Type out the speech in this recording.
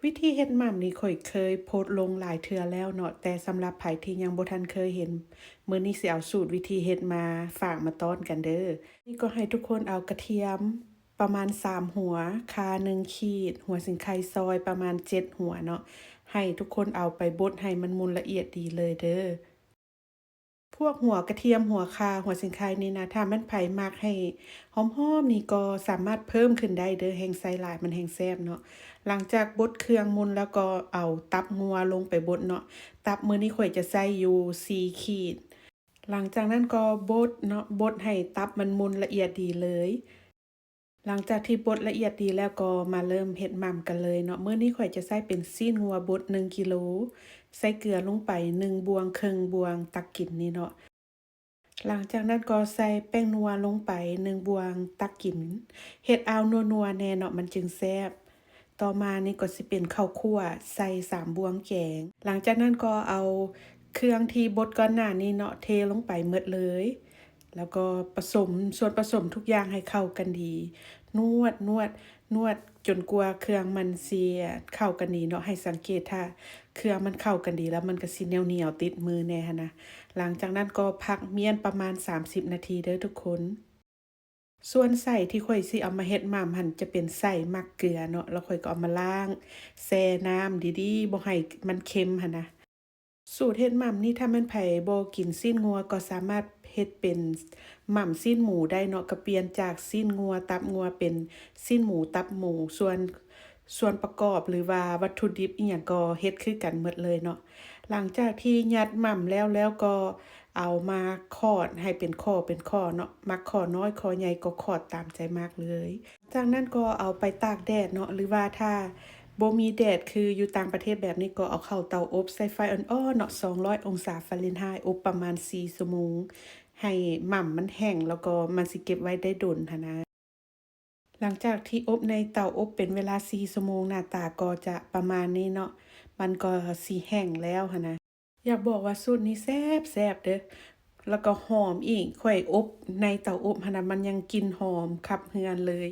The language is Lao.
ວິທີເຮັດໝ່ຳນີ້ຂ້ອຍເຄີຍໂພສລົງຫຼາຍເທື່ອແລ້ວເນາະ, ແຕ່ສຳລັບໃຜທີ່ຍັງບໍ່ທັນເຄີຍເຫັນ, ມື້ນີ້ຊິເອົາສູດວິທີເຮັດມາຝາກມາຕ້ອນກັນເດີ້. ນີ້ກໍໃຫ້ທຸກຄົນເອົາກະທຽມປະມານສາມຫົວ, ຂ່າໜຶ່ງຂີດ, ຫົວສີໄຄຊອຍປະມານເຈັດຫົວເນາະ, ໃຫ້ທຸກຄົນເອົາໄປບົດໃຫ້ມັນໝຸ່ນລະອຽດດີເລີຍເດີ້. ພວກຫົວກະທຽມ, ຫົວຂ່າ, ຫົວສີໄຄນີ້ນະ, ຖ້າແມ່ນໃຜມັກໃຫ້ຫອມໆນີ້ກໍສາມາດເພີ່ມຂຶ້ນໄດ້ເດີ້, ແຮ່ງໃສ່ຫຼາຍມັນແຮ່ງແຊບເນາະ. ຫຼັງຈາກບົດເຄື່ອງໝຸ່ນແລ້ວກໍເອົາຕັບງົວລົງໄປບົດເນາະ. ຕັບມື້ນີ້ຂ້ອຍຈະໃສ່ຢູ່ສີ່ຂີດ. ຫຼັງຈາກນັ້ນກໍບົດເນາະ, ບົດໃຫ້ຕັບມັນໝຸ່ນລະອຽດດີເລີຍ. ຫຼັງຈາກທີ່ບົດລະອຽດດີແລ້ວກໍມາເລີ່ມເຮັດໝ່ຳກັນເລີຍເນາະ. ມື້ນີ້ຂ້ອຍຈະໃຊ້ເປັນຊີ້ນງົວບົດໜຶ່ງກິໂລ, ໃສ່ເກືອລົງໄປໜຶ່ງບ່ວງເຄິ່ງບ່ວງຕັກກິນນີ້ເນາະ. ຫຼັງຈາກນັ້ນກໍໃສ່ແປ້ງນົວລົງໄປໜຶ່ງບ່ວງຕັກກິນ, ເຮັດເອົານົວໆແດ່ເນາະ ມັນຈຶ່ງແຊບ. ຕໍ່ມານີ້ກໍຊິເປັນເຂົ້າຂົ້ວ ໃສ່ສາມບ່ວງແກງ. ຫຼັງຈາກນັ້ນກໍເອົາເຄື່ອງທີ່ບົດກ່ອນໜ້ານີ້ເນາະ ເທລົງໄປໝົດເລີຍ. ແລ້ວກໍປະສົມສ່ວນປະສົມທຸກຢ່າງໃຫ້ເຂົ້າກັນດີ. ນວດ, ນວດ, ນວດຈົນກວ່າເຄື່ອງມັນຊິເຂົ້າກັນດີເນາະ. ໃຫ້ສັງເກດ ຖ້າເຄື່ອງມັນເຂົ້າກັນດີແລ້ວ ມັນກໍຊິໜຽວໆຕິດມືແດ່ຫັ້ນນະ. ຫຼັງຈາກນັ້ນກໍພັກມ້ຽນປະມານສາມສິບນາທີເດີ້ທຸກຄົນ. ສ່ວນໄສ້ທີ່ຂ້ອຍຊິເອົາມາເຮັດໝ່ຳຫັ້ນ ຈະເປັນໄສ້ໝາກເກືອເນາະ, ແລ້ວຂ້ອຍກໍເອົາມາລ້າງແຊ່ນ້ຳດີໆ ບໍ່ໃຫ້ມັນເຄັມຫັ້ນນະ. ສູດເຮັດໝ່ຳນີ້ ຖ້າແມ່ນໃຜບໍ່ກິນຊີ້ນງົວ ກໍສາມາດເຮັດເປັນໝ່ຳຊີ້ນໝູໄດ້ເນາະ, ກໍປ່ຽນຈາກຊີ້ນງົວ ຕັບງົວ ເປັນຊີ້ນໝູ ຕັບໝູ. ສ່ວນ ສ່ວນປະກອບ ຫຼືວ່າວັດຖຸດິບອີ່ຫຍັງກໍເຮັດຄືກັນໝົດເລີຍເນາະ. ຫຼັງຈາກທີ່ຍັດໝ່ຳແລ້ວ ແລ້ວກໍເອົາມາຂອດໃຫ້ເປັນຂໍ້ເປັນຂໍ້ເນາະ, ມັກຂໍ້ນ້ອຍຂໍ້ໃຫຍ່ກໍຂອດຕາມໃຈມັກເລີຍ. ຈາກນັ້ນກໍເອົາໄປຕາກແດດເນາະ, ຫຼືວ່າຖ້າບໍ່ມີແດດຄືຢູ່ຕ່າງປະເທດແບບນີ້ ກໍເອົາເຂົ້າເຕົາອົບໃສ່ໄຟອ່ອນໆເນາະ, ສອງຮ້ອຍອົງສາຟາເລັນໄຮ, ອົບປະມານສີ່ຊົ່ວໂມງ ໃຫ້ໝ່ຳມັນແຫ້ງ ແລ້ວກໍມັນຊິເກັບໄວ້ໄດ້ດົນຫັ້ນນະ. ຫຼັງຈາກທີ່ອົບໃນເຕົາອົບເປັນເວລາສີ່ຊົ່ວໂມງ ໜ້າຕາກໍຈະປະມານນີ້ເນາະ, ມັນກໍຊິແຫ້ງແລ້ວຫັ້ນນະ. ຢາກບອກວ່າສູດນີ້ແຊບໆເດີ້ ແລ້ວກໍຫອມອີກ. ຂ້ອຍອົບໃນເຕົາອົບຫັ້ນນະ ມັນຍັງກິ່ນຫອມຂັບເຮືອນເລີຍ.